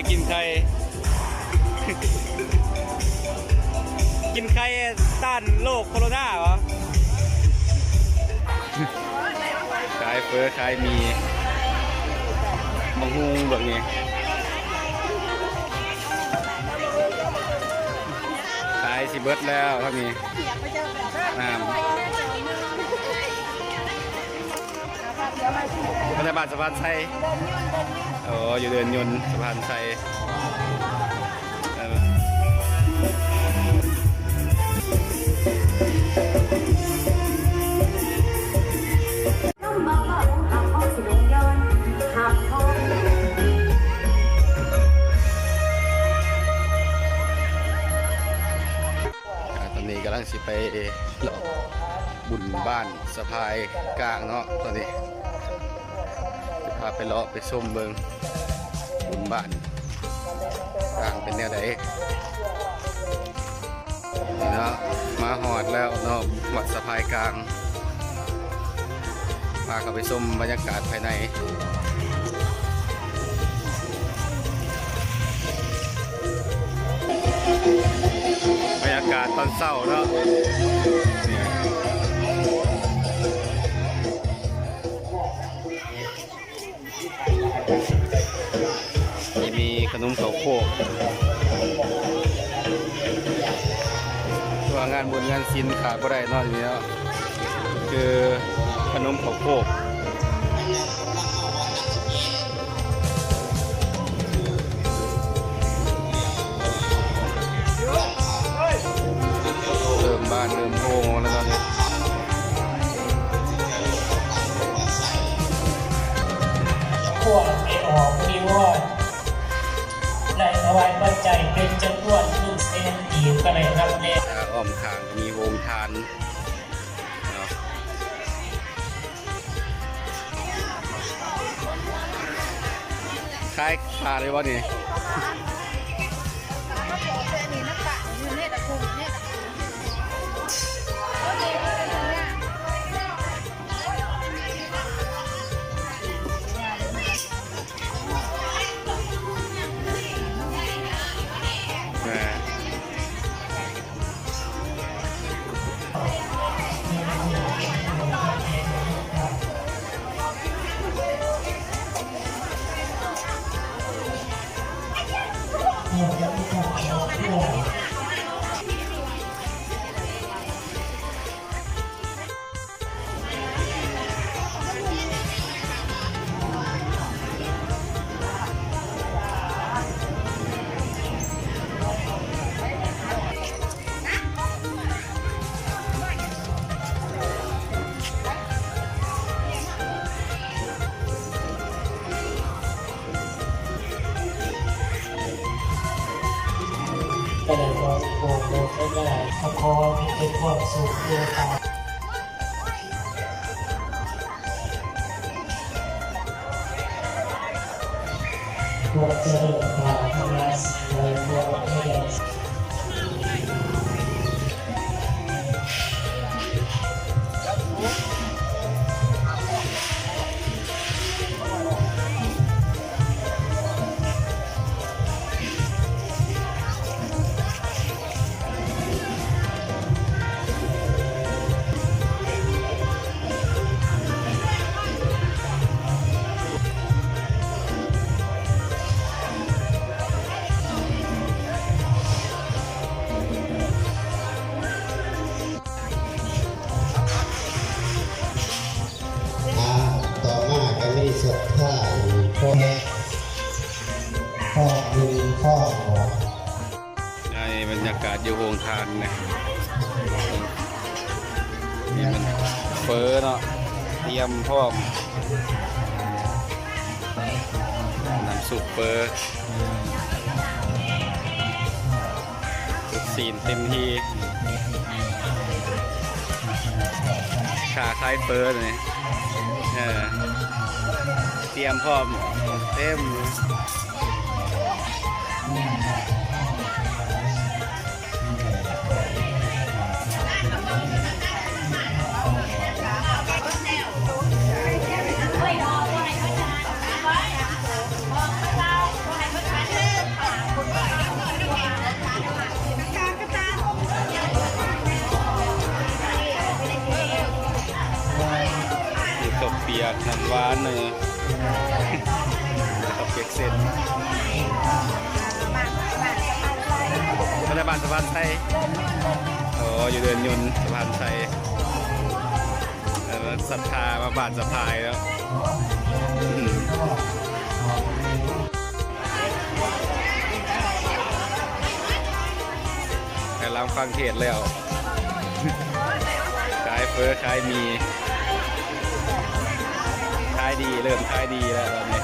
ກິນໄຂ່ ກິນໄຂ່ຕ້ານໂລກໂຄໂຣນາເຫວະ? ຂາຍເຝີ ຂາຍໝີ່ ບັກຫຸ່ງ ເບິ່ງນີ້ ຂາຍຊິເບິດແລ້ວທາງນີ້ ນ້ຳ ມາຈາກບ້ານສະພານໄຊ. ອໍ ຢູ່ເດີ່ນຍົນ ສະພານໄຊ. ເອີ ອ່າ ຕອນນີ້ກຳລັງຊິໄປເລາະບຸນບ້ານສະພາຍກາງເນາະ. ຕອນນີ້ຈະພາໄປເລາະໄປຊົມເບິ່ງບຸນບ້ານກາງເປັນແນວໃດເນາະ. ມາຮອດແລ້ວເນາະ ວັດສະພາຍກາງ. ພາເຂົ້າໄປຊົມບັນຍາກາດພາຍໃນ ບັນຍາກາດຕອນເຊົ້າເນາະ. ນີ້ມີຂະໜົມເຂົ້າໂພກ ວ່າງານບຸນງານສິນຂາດບໍ່ໄດ້ເນາະ ນີ້ເນາະ ຄືຂະໜົມເຂົ້າໂພກ. ເລີ່ມບ້ານເລີ່ມໂຮງແລ້ວຕອນນີ້. ພວກໄດ້ອອກວິວອອກ ໄດ້ຖວາຍປັດໄຈເປັນຈຳນວນໜຶ່ງແສນກີບ ກໍໄດ້ຮັບແລ້ວ. ອ້ອມຂ້າງມີໂຮງທານເນາະ. ຂາຍຂາດເລີຍບໍ່ນີ້? ກໍໄດ້ຂໍໂປດໂປດໄດ້ ກໍຂໍໃຫ້ເປັນຄວາມສຸກເດີ. ອ່າ ຕໍ່ມາກໍມີສົດທ້າຍ ພໍ່ແມ່ ພໍ່ແມ່ ພໍ່ ໃນບັນຍາກາດຢູ່ໂຮງທານນະ ນີ້ມັນເຝີເນາະ ຕຽມພ້ອມ ນ້ຳຊຸບເຝີ ຊຸບຊີ້ນເຕັມທີ່ ຄ້າຂາຍເຝີນີ້ ເອີ ຕຽມພ້ອມເຕັມ. ປຽກນ້ຳຫວານເນີ ເຂົ້າປຽກເສັ້ນ ມາຈາກບ້ານສະພານໄຊ ອໍ ຢູ່ເດີ່ນຍົນສະພານໄຊ ເອີ ສັດທາມາບ້ານສະພາຍແລ້ວ ອືມ ກຳລັງຟັງເທດແລ້ວ ຂາຍເຝີຂາຍໝີ່ ຂາຍດີ ເລີ່ມຂາຍດີແລ້ວຕອນນີ້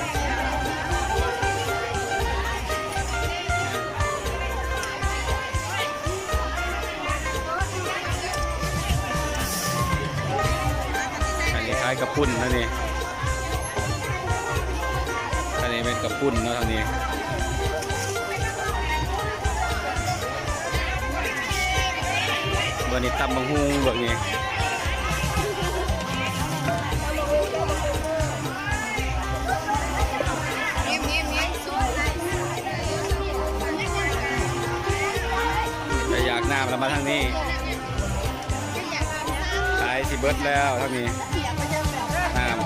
ອັນນີ້ຂາຍກະປຸ້ນນະນີ້. ອັນນີ້ແມ່ນກະປຸ້ນເນາະ ທາງນີ້ ມື້ນີ້ຕຳບັກຫຸ່ງເບິ່ງນີ້ ໄປຢາກນ້ຳແລ້ວມາທາງນີ້. ຂາຍຊິເບິດແລ້ວທາງນີ້ ນ້ຳ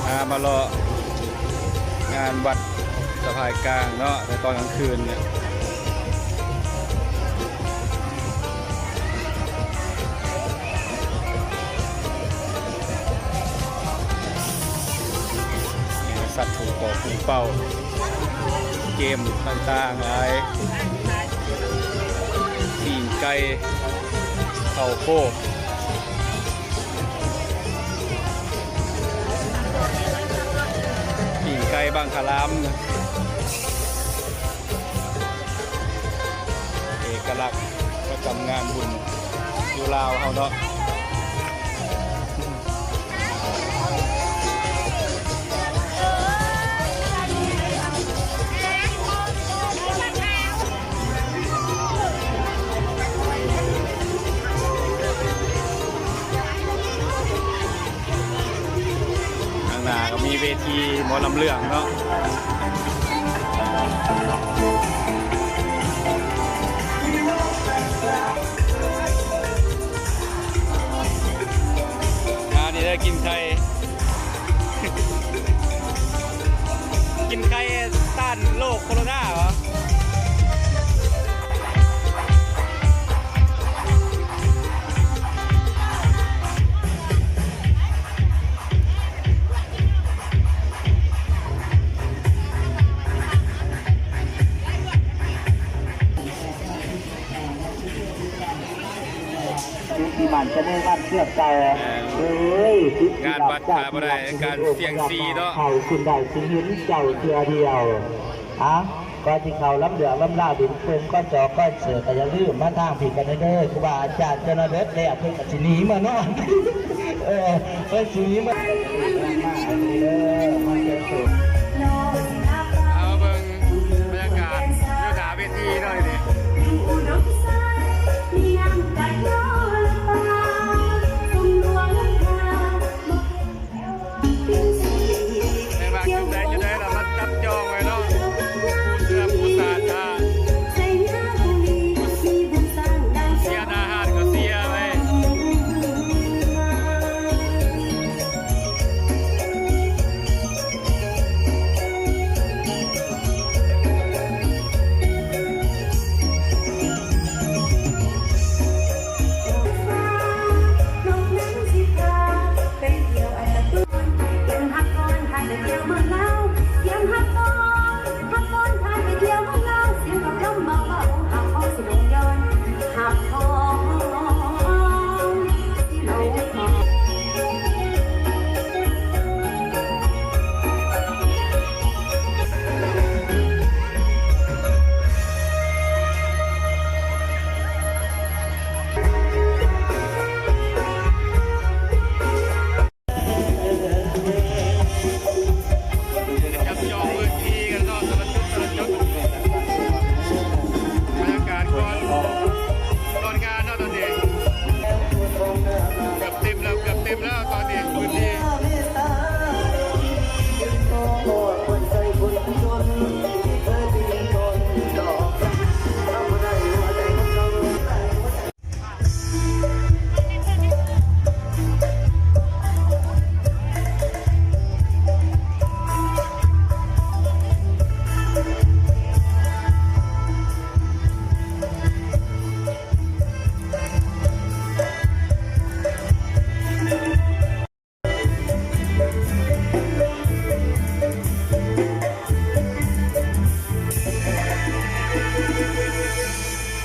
ພາມາເລາະງານວັດສະພາຍກາງເນາະ ໃນຕອນກາງຄືນນີ້ ສັດຜູ່ເປົ່າຜູ່ເປົ້າ ເກມຕ່າງໆຫຼາຍ ປີ້ງໄກ່ ເຂົ້າໂພດ ປີ້ງໄກ່ບັງຄະລາມ ເອກະລັກປະຈຳງານບຸນຢູ່ລາວເຮົາເນາະ. ຂ້າງໜ້າກໍມີເວທີໝໍລຳເລື່ອງເນາະ ອ່າ ນີ້ເດີ ກິນໄຂ່ ກິນໄຂ່ຕ້ານໂລກໂຄໂຣນາຫວາ? ທີ່ໝັ້ນຈະມຸງໝັ້ນເຊື່ອໃຈ ເອີຍ ງານວັດຂາດບໍ່ໄດ້ ການສ່ຽງຊີເນາະ ເຂົາຂຶ້ນໄດ້ຊິເຫັນເຈົ້າເທື່ອດຽວ ອາ ກ່ອນຊິເຂົ້າລຳເລື່ອງລຳລາວ ດິນເພິ່ນ ກ່ອນຈອກກ່ອນເສີກ ກໍຢ່າລືມມາທາງພີ້ກັນເດີ ຄູບາອາຈານ ເຈົ້າໜ້າເດີດແລ້ວ ເພິ່ນກໍຊິໜີເມືອນອນ ເອີ ເພິ່ນຊິໜີເມືອ ເອົາເບິ່ງ ບັນຍາກາດຢູ່ໜ້າເວທີເນາະ ນີ້ ແມ່ນວ່າຈຸດໃດຈຸດໃດລະມາຈັບຈອງໄວ້ເນາະ ຜູ້ເຊື່ອຜູ້ສາທາ ເສຍໜ້າຮ້ານກໍເສຍໄວ້.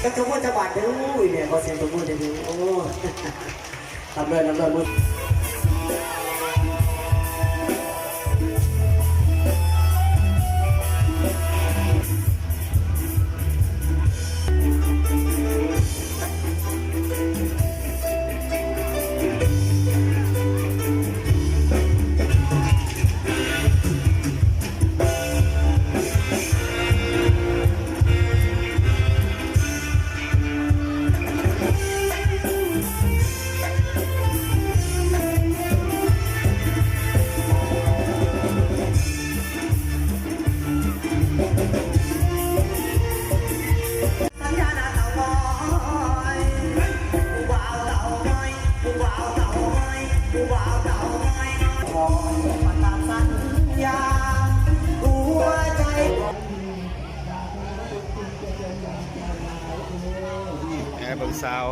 ຈັກຂະບວນຈັກບາດເດີ ໂອ້ຍ ແມ່ ຂໍສຽງຕົບມືເດີ ໂອ້ ລຳເລີຍ ລຳເລີຍ ມື້ ແອ ເບິ່ງສາວ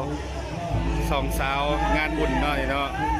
ສອງສາວງານບຸນເນາະ ນີ້ເນາະ.